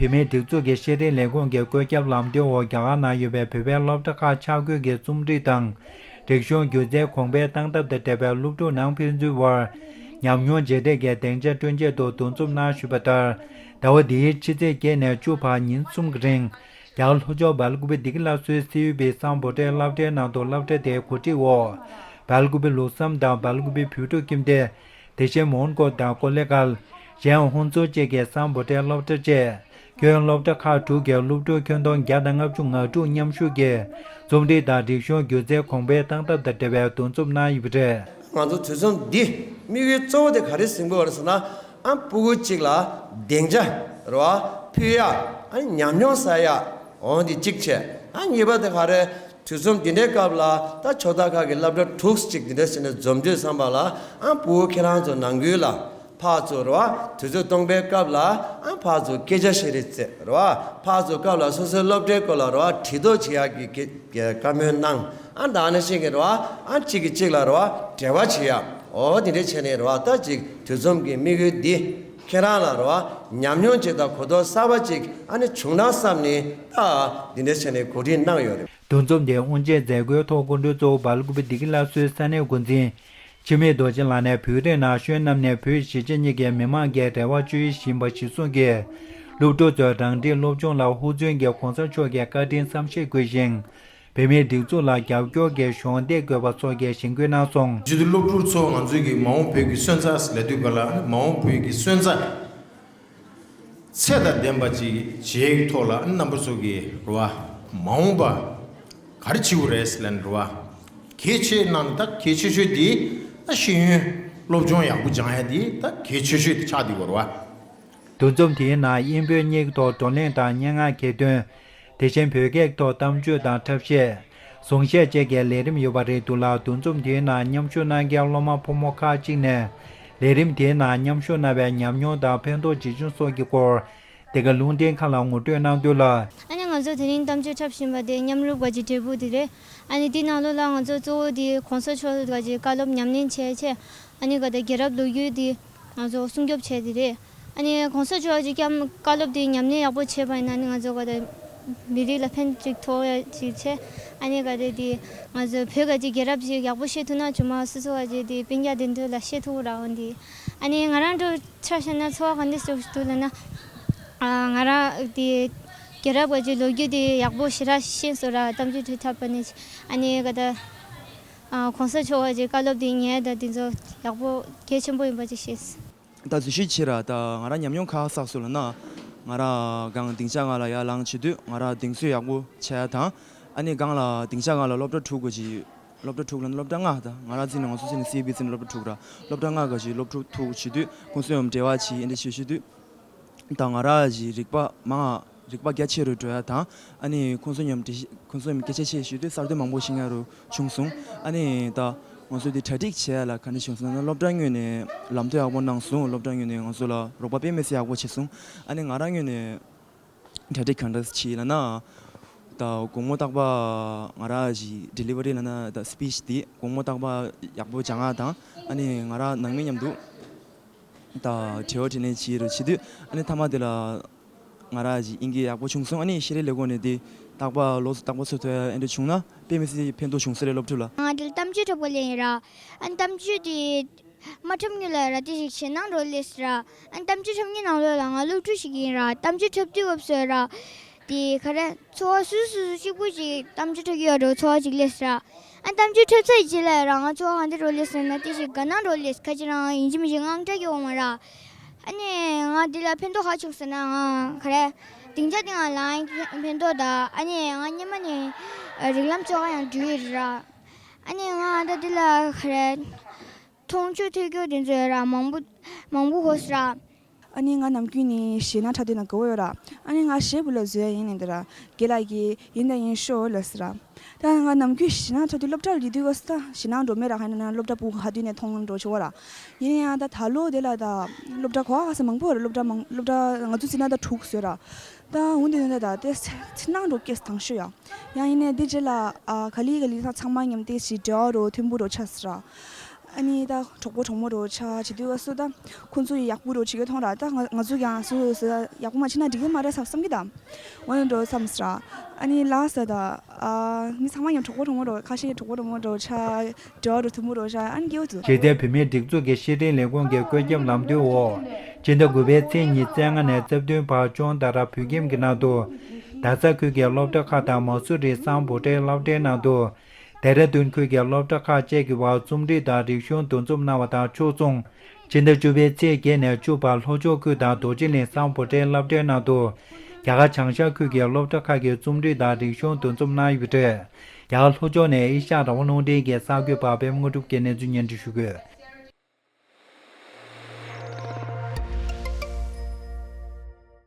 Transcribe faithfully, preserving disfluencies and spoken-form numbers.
བོད་མིའི་སྒྲིག་འཛུགས་ཀྱི་ཤེས་རིག་ལས་ཁུངས་ཀྱི་བཀོད་ཁྱབ་ལམ་སྟོན་འོག་རྒྱ་གར་ནང་ཡོད་པའི་བོད་པའི་སློབ་གྲྭ་ཁག་ཆ་བགོས་ཀྱི་རྩོམ་སྒྲིག་དང་། རིག་གཞུང་སྒྱུ་རྩལ་གོང་འཕེལ་གཏང་ཐབས་དང་འབྲེལ་བའི་སློབ་ཕྲུག་ནང་ཕན་ཚུན་དབར་ཉམས་མྱོང་བརྗེ་རེས་ཀྱི་སྡིངས་ཆ་བསྐྲུན་ཆེད་དུ་འདུ་འཛོམས་གནང་བཞིན་པ་ལྟར། ཟླ་བ་འདིའི་ཕྱི་ཚེས་བརྒྱད་ནས་བཅུ་བར་ཉིན་གསུམ་གྱི་རིང་། རྒྱ་གར་ལྷོ་ཕྱོགས་སྦེལ་ཀུ་པེ་སྡེ་དགེ་བླ་མཚོའི་སི་ཡུ་པི་སམ་བྷོ་ཊའི་སློབ་གྲྭའི་ནང་དུ་སློབ་གྲྭ་དེའི་གོ་སྒྲིག་འོག་སྦེལ་ཀུ་པེ་ལུགས་བསམ་དང་སྦེལ་ཀུ་པེ་བོད་ཕྲུག་ཁྱིམ་སྡེ། དེ་བཞིན་མོན་གྷོ་དང་ཀོ་ལེ་གྷལ། གཞན་ཧོན་སུར་བཅས་ཀྱི་སམ་བྷོ་ཊའི་སློབ་གྲྭ་བཅས། ཁྱོན་སློབ་གྲྭ་ཁག་དྲུག་གི་སློབ་ཕྲུག་ཁྱོན་བསྡོམས་བརྒྱ་དང་ལྔ་བཅུ་ང་དྲུག་མཉམ་ཞུགས་ཀྱིས་རྩོམ་སྒྲིག་དང་རིག་གཞུང་སྒྱུ་རྩལ་གོང་འཕེལ་གཏང་ཐབས་དང་འབྲེལ་བའི་འདུ་འཛོམས་གནང་ཡོད་པ་རེད། ང་ཚོ་དུས་འཛོམས་འདི་དམིགས་ཡུལ་གཙོ་བོ་དེ་ག་རེ་ཟིན་པ་རེད་ཟེར་ན། ཨ་ཕྲུ་གུ་གཅིག་ལ་སྡིངས་ཆ་རེད་བ། ཕུལ་ཡ། ཨ་ཉམས་མྱོང་བསགས་ཡ། འོ་འདི་གཅིག་བྱས། ཨ་གཉིས་པ་དེ་ག་རེ། དུས་འཛོམས་འདི་འདྲའི་སྐབས་ལ་ད་ཕྱོགས་མཐའ་ཁག་གི་སློབ་གྲྭ་དྲུག་ཅིག་འདི་འདྲ་བྱས་ནས་འཛོམས་དུས་ཙམ་པ་ལ། ཨ་ཕྲུ་གུ་ཁྱེད་རང་ཚོ་ནང་ཁུལ་ལ་ཕར་ཚུར་རེད་བ། དུས་ཚོད་སྟོང་པའི་སྐབས་ལ་ཨ་ཕར་ཚུར་སྐད་ཆ་བཤད་རེས་རྩེ་རེད་བ། ཕར་ཚུར་སྐབས་ལ་སོ་སོའི་སློབ་གྲྭའི་སྐོར་ལ་རེད་བ། དྲི་རྟོག་བྱེད་ཡག་གི་གི་གི་བཀའ་མོལ་གནང་། ཨ་ད་ནི་ཤེས་ཀྱི་རེད་བ། ཨ་གཅིག་གིས་གཅིག་ལ་རེད་བ། འབྲེལ་བ་བྱེད་ཡག་འོ་དེ་འདྲ་བྱས་ནས་རེད་བ། ད་ཅིག་དུས་འཛོམས་ཀྱི་དམིགས་ཡུལ་འདི་ཁྱེད་རང་ལ་རེད་བ། ཉམས་མྱོང་ཅིག་དང་གོ་རྟོགས་གསར་པ་ཅིག་ཨ་ནི་བྱུང་ན་བསམ་ནས་ད་འདི་འདྲ་བྱས་ནས་གོ་སྒྲིག་གནང་ཡོད་རེད། འདུ་འཛོམས་དེ་དབུ་འབྱེད་མཛད་སྒོའི་ཐོག་སྐུ་མགྲོན་གཙོ་བོ་སྦེལ་ཀུ་པེ་སྡེ་དགེ་བླ་མཚོའི་ས་གནས་འགོ་འཛིན་འཆི་མེད་རྡོ་རྗེ་ལགས་ནས། བོད་རིགས་ན་གཞོན་རྣམས་ནས་བོད་གཞིས་བྱེས་གཉིས་ཀྱི་མི་མང་གི་རེ་བ་བཅོལ་བཞིན་པ་གཞིར་བཟུང་གིས། སློབ་ཕྲུག་ཚོས་རང་འཁྲིའི་སློབ་སྦྱོང་ལ་ཧུར་བརྩོན་གྱིས་གོང་ས་མཆོག་གི་བཀའ་དྲིན་བསམ་ཤེས་དགོས་ཤིང་། བོད་མིའི་སྒྲིག་འཛུགས་ལ་རྒྱབ་སྐྱོར་གྱི་གཞོགས་འདེགས་དགོས་པ་སོགས་ཀྱི་གཞེན་སྐུལ་གནང་སོང་། བརྗོད་དུས་སློབ་ཕྲུག་ཚོ་ང་ཚོའི་གི་མ་འོངས་བོད་ཀྱི་སོན་རྩ་ལབ་དུས་ག་ལ། མ་འོངས་བོད་ཀྱི་སོན་རྩ་ཚད་དང་ལྡན་པ་ཅིག་བྱེད་ཡག་གི་ཐོག་ལ་རྣམ་པ་ཚོ་གི་རེད་བ། མ་འོངས་པ་ག་རེ་བྱེད་དགོས་རེད་ཟེར་ལབ་ན་རེད་བ། གལ་ཆེ་ནང་ད་གལ་ཆེ་ཤོས་དེ་ད་ཤེས་ཡོན་སློབ་སྦྱོང་ཡག་པོ་སྦྱང་ཡ་དེ་ད་གལ་ཆེ་ཤོས་དེ་ཆགས་བསྡད་ཡོད་རེད་བ། འདུ་འཛོམས་དེའི་ནང་དབྱིན་བོད་གཉིས་ཀྱི་ཐོག་བགྲོ་གླེང་དང་སྙན་ངག་གྱེར་འདོན། དེ་བཞིན་བོད་སྐད་ཐོག་གཏམ་བརྗོད་དང་འཁྲབ་གཞས། གཟུངས་བཞས་བཅས་ཀྱི་ལས་རིམ་ཡོད་པ་རེད་འདུག་ལ། འདུ་འཛོམས་དེའི་ནང་མཉམ་ཞུགས་གནང་མཁན་སློབ་མ་ཕོ་མོ་ཁག་ཅིག་ནས། ལས་རིམ་དེའི་ནང་མཉམ་ཞུགས་གནང་བའི་ཉམས་མྱོང་དང་ཕན་ཐོགས་ཇི་བྱུང་སོགས་ཀྱི་སྐོར། འདི་ག་རླུང་འཕྲིན་ཁང་ལ་ངོ་སྤྲོད་གནང་དོན་ལ། ཨ་ནི་ང་ཚོ་དེ་རིང་གཏམ་བརྗོད་འཁྲབ་བཞིན་པ་དེ་མཉམ་རུབ་ག་ཅིག་འབྲས་བུ་དེ་རེད། ཨ་ནི་དེའི་ནང་ལོགས་ལ་ང་ཚོ་གཙོ་བོ་དེ་གོང་ས་མཆོག་ག་ཅིག་བཀའ་སློབ་ཉམས་ལེན་བྱས་བྱས། ཨ་ནི་ག་དེ་རྒྱལ་རབས་ལོ་རྒྱུས་དེ་ང་ཚོ་སྲུང་སྐྱོབ་བྱས་དེ་རེད། ཨ་ནི་གོང་ས་མཆོག་ག་ཅིག་བཀའ་སློབ་དེ་ཉམས་ལེན་ཡག་པོ་བྱས་པ་ཡིན་ན་ནི་ང་ཚོ་ག་དེ་མི་རིགས་ལ་ཕན་ཅིག་ཐོགས་ཡ་ཅིག་བྱས། ཨ་ནི་ག་དེ་དེ་ང་ཚོ་བོད་ག་ཅིག་རྒྱལ་རབས་ཅིག་ཡག་པོ་ཤེས་ཐུབ་ན་ཆུ་མ་སོ་སོ་ག་ཅིག་དེ་སྤུན་ཀྱག་དེ་ཚོ་ལ་བཤད་ཐུབ་ར་འོན་དེ། ཨ་ནི་ང་རང་འགྲོ་ཆ་བཞག་ན་ཚོར་བ་ག་འདྲ་ཞིག་འདུག་ལབ་ན། ཨ་ང་རང་དེ་རྒྱལ་རབས་ག་ཅིག་ལོ་རྒྱུས་དེ་ཡག་པོ་ཞེ་དྲག་ཤེས་སོང་ར། གཏམ་རྒྱུད་དེ་འཁྲབ་པ་ནི། ཨ་ནི་ག་ད། ཨ་གོང་ས་མཆོག་ག་ཅིག་བཀའ་སློབ་དེ་ཉན་ཡ་ད་དེ་ཚོ་ཡག་པོ་གལ་ཆེན་པོ་ཡིན་པ་ཅིག་ཤེས། ད་འཛུལ་ཞུགས་བྱས་ར། ད་ང་རང་ཉམས་མྱོང་ཁ་ཁ་བསགས་སོང་ལབ་ན། ང་རང་སྒང་སྡིངས་ཆ་སྒང་ལ་ཡར་ལངས་བྱེད་དུས་ང་རང་གདེང་ཚོད་ཡག་པོ་བྱས་ཡ་དང་། ཨ་ནི་སྒང་ལ་སྡིངས་ཆ་སྒང་ལ་སློབ་གྲྭ་དྲུག་ག་ཅིག་སློབ་གྲྭ་དྲུག་ལ་ནི་སློབ་གྲྭ་ལྔ། ད་ང་རང་རྩིས་ནས་ང་ཚོ་རྩིས་ནས་སི་ཡུ་པི་རྩིས་ནས་སློབ་གྲྭ་དྲུག་ར། སློབ་གྲྭ་ལྔ་ག་ཅིག་སློབ་ཕྲུག་ཐུག་བྱེད་དུས་ཁོང་ཚོ་མཉམ་འབྲེལ་བ་བྱེད་ཨེ་འདྲ་བྱེད་བྱེད་དུས། ད་ང་རང་གི་རིག་པ་མང་རིག་པ་རྒྱ་ཆེ་རུ་འགྲོ་ཡ་དང་། ཨ་ནི་ཁོང་ཚོ་མཉམ་འབྲེལ་ཁོང་ཚོ་མཉམ་སྐད་ཆ་བཤད་བྱེད་དུས་གསར་གཏོད་མང་པོ་ཤེས་ཡ་རུ་བྱུང་སོང་། ཨ་ནི་ད་ང་ཚོ་འདི་གྲ་སྒྲིག་བྱེད་ཡ་ལ་ག་འདྲ་བྱུང་སོང་ན། སློབ་གྲྭ་ངོས་ནས་ལམ་སྟོན་ཡག་པོ་གནང་སོང་། སློབ་གྲྭ་ངོས་ནས་ང་ཚོ་ལ་རོགས་པ་དཔེ་མི་སྲིད་ཡག་པོ་བྱས་སོང་། ཨ་ནི་ང་རང་ངོས་ནས། གྲ་སྒྲིག་གང་འདྲ་བྱས་ལབ་ན། ད་དགོང་མོ་རྟག་པར་ང་རང་གི་ཌེ་ལི་ཝ་རི་ལབ་ན་ད་སི་པི་ཆི་དེ་དགོང་མོ་རྟག་པར་ཡག་པོ་སྦྱང་ཡ་དང་། ཨ་ནི་ང་རང་ནང་མི་མཉམ་དུ་ད་དྲི་བ་དྲིས་ལན་བྱེད་རུ་བྱེད་དུས། ཨ་ནི་མཐའ་མ་དེ་ལ་ང་རང་གི་དབྱིན་སྐད་ཡག་པོ་བྱུང་སོང་། ཨ་ནི་ཤེས་རིག་ལས་ཁུངས་ནས་དེ་རྟག་པར་ལོ་རྟག་པར་ཚུར་ཐོན་ཡ་ཨེ་འདྲ་བྱུང་ན་དཔེ་མི་སྲིད་ཕན་ཐོགས་བྱུང་ས་རེད་སློབ་ཕྲུག་ལ། ང་དེ་ལ་གཏམ་བརྗོད་འཁྲབ་ག་སླེབས་ཡིན་ར། ཨ་ནི་གཏམ་བརྗོད་དེ། མ་འཁྲབ་སྔོན་ལ་ར་དེ་ཞིག་ཞེད་སྣང་འགྲོ་སླེབས་སོང་ར། ཨ་ནི་གཏམ་བརྗོད་འཁྲབ་མཁན་ནང་ལོགས་ལ་ང་སློབ་ཕྲུག་ཞིག་ཡིན་ར། གཏམ་བརྗོད་འཁྲབ་དུས་སྐབས་སུ་ར། དེ་ག་རེ་ཚོར་བ་སོ་སོ་སོ་སོ་གཅིག་པུ་ཞིག་གཏམ་བརྗོད་འཁྲབ་ཀྱི་ཡོད་འགྲོ་ཚོར་བ་ཞིག་སླེབས་སོང་ར། ཨ་ནི་གཏམ་བརྗོད་འཁྲབ་ཚར་རྗེས་ལ་ར་ང་ཚོར་བ་ག་འདྲ་འགྲོ་སླེབས་སོང་ན་དེ་ཞིག་དགའ་སྣང་འགྲོ་སླེབས། ཁ་ཅིག་རང་ཡིན་གཅིག་མིན་གཅིག་དངངས་སྐྲག་སྐྱེ་འོང་བ་ར། ཨ་ནི་ང་འདི་ལ་ཕན་ཐོགས་ག་བྱུང་ཟེར་ན། ང་ག་རེ་སྡིངས་ཆ་སྟེང་ལ་ལངས་ཕན་ཐོགས་དང་། ཨ་ནི་ང་སྔོན་མ་ནས་རིགས་ལམ་ཚོགས་ཁག་ཡང་འགྲོ་ཡི་ར། ཨ་ནི་ང་ད་འདི་ལ་ག་རེ། མཐོང་ཆོས་ཐོས་རྒྱུ་དེ་ཚོ་ཡོད་ར། མང་པོ་མང་པོ་གོ་སོང་ར། ཨ་ནི་ང་ནམ་རྒྱུན་ནས་ཞེད་སྣང་འཁྲབ་དུས་ན་དགའ་བོ་ཡོད་ར། ཨ་ནི་ང་ཞེ་པོ་ལ་བཟོད་ཡ་ཡིན་ནི་འདི་ར། རྒན་ལགས་ཀྱིས་ཡིན་དང་ཡིན་ཤོག་ལབ་སོང་ར། ད་ང་ནམ་རྒྱུན་ཞེད་སྣང་འཁྲབ་དུས་སློབ་གྲྭ་ལ་ཡོད་དུས་གོ་ས་ད་ཞེད་སྣང་འགྲོ་མེད་ར། ཧ་ན་ན་སློབ་གྲྭ་སྤུ་གུ་ཧ་དུས་ནས་མཐོང་འགྲོ་ཆོག་ར། ཡིན་ཡང་ད་ད་ལོ་དེ་ལ་ད་སློབ་གྲྭ་གོ་ཧ་ས་མང་པོ་ཡོད་ར། སློབ་གྲྭ་མང་སློབ་གྲྭ་ང་ཚོ་བརྩིས་ན་ད་དྲུག་བཟོས་ར། ད་འོན་ཏེ་ཡིན་ད་ད་དེ་འཚེར་སྣང་འགྲོ་སྐད་དང་ཤོས་ཡ། ཡང་ཡིན་ནའི་འདི་རྗེས་ལ་ཨ་ག་ལེ་ག་ལེ་ད་ཚང་མ་མཉམ་དེ་ཞིག་འབྲེལ་བ་རོ་མཐུན་པོ་རོ་ཆགས་སོང་ར། ཨ་ནི་ད་གྲོགས་པོ་གྲོགས་མོ་འདྲ་བོ་ཆགས་བྱེད་དུས་སྐབས་སུ་ད་ཁོང་ཚོ་ཡག་པོ་འདྲ་བོ་བྱེད་ཀྱི་མཐོང་ར། ད་ང་ང་ཚོ་ཀྱང་སུ་སུ་ཡག་པོ་མ་བྱེད་ན་འགྲིག་གི་མ་རེད་བསམ་བསམ་གྱི་ད། འོ་ན་འདྲ་བསམ་སྲ། ཨ་ནི་ལགས་སོ་ད། ཨ་མི་ཚང་མ་ཡང་གྲོགས་པོ་གྲོགས་མོ་འདྲ་བོ་ཁ་ཤས་གྲོགས་པོ་གྲོགས་མོ་འདྲ་བོ་ཆགས། འབྲེལ་བ་འདྲ་བོ་མཐུན་པོ་འདྲ་བོ་ཆགས། ཨ་ནི་སྐྱིད་པོ་འདུག་གཞིས་རྩེ་བོད་མིའི་སྒྲིག་འཛུགས་ཀྱི་ཤེས་ལྡན་ལས་ཁུངས་ཀྱི་བཀོད་ཁྱབ་ལམ་སྟོན་འོག་སྤྱི་ཟླ་དགུ་པའི་ཚེས་ཉི་ཤུ་རྩ་ལྔ་ནས་རྩ་བདུན་བར་ཅོན་ཏ་ར་བོད་ཁྱིམ་གྱི་ནང་དུ། རྡ་ས་ཁུལ་གྱི་སློབ་གྲྭ་ཁག་དང་མ་སུ་རི་སམ་བྷོ་ཊའི་སློབ་གྲྭའི་ནང་དུ། ལྡེ་ར་ལྡུན་ཁུལ་གྱི་སློབ་གྲྭ་ཁག་བཅས་ཀྱི་བར་རྩོམ་སྒྲིག་དང་རིག་གཞུང་འདུ་འཛོམས་གནང་བ་དང་ཕྱོགས་མཚུངས། སྤྱི་ཟླ་བཅུ་པའི་ཚེས་བརྒྱད་ནས་བཅུ་བར་ལྷོ་ཕྱོགས་ཁུལ་དང་རྡོ་རྗེ་གླིང་སམ་བྷོ་ཊའི་སློབ་གྲྭའི་ནང་དུ། རྒྱ་གར་བྱང་ཤར་ཁུལ་གྱི་སློབ་གྲྭ་ཁག་གི་རྩོམ་སྒྲིག་དང་རིག་གཞུང་འདུ་འཛོམས་གནང་ཡོད་པ་རེད། རྒྱ་གར་ལྷོ་ཕྱོགས་ནས་ཨེ་ཤ་ཡ་རང་དབང་རླུང་འཕྲིན་གྱི་གསར་འགོད་པ་པད་མ་དངོས་གྲུབ་ཀྱིས་གནས་ཚུལ་སྙན་སྒྲོན་ཞུ་གི་ཡོད།